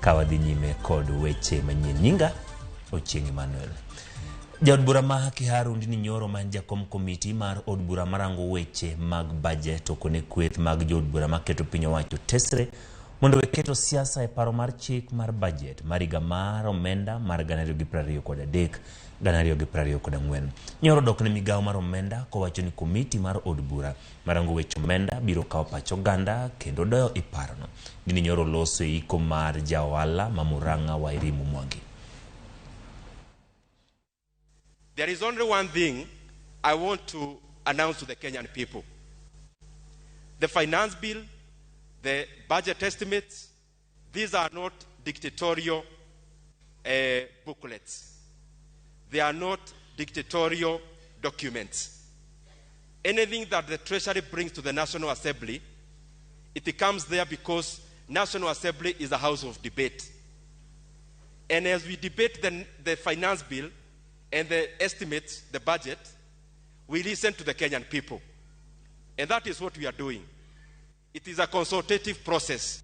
Ka wadhi nyime kod weche manyien. Nyinga Ochieng' Emmanuel. Jaod bura ma Kiharu Ndini Nyoro ma en jakom komiti mar od bura marango weche mag bajet okone kweth mag jood bura maketo piny owacho tesre mondo we keto siasa e paro mar chik mar bajet mar higa mar omenda mar 2023 2024. Nyoro dok ne migawo mar omenda kowacho ni komiti mar od bura marango weche omenda biro kawo pach oganda kendo doyo i parono. Ndini Nyoro loso e iko mar ja ohala ma Murang'a Wairimu Mwangi. There is only one thing I want to announce to the Kenyan people. The finance bill, the budget estimates, these are not dictatorial booklets. They are not dictatorial documents. Anything that the Treasury brings to the National Assembly, it comes there because National Assembly is a house of debate. And as we debate the finance bill and the estimates, the budget, we listen to the Kenyan people. And that is what we are doing. It is a consultative process.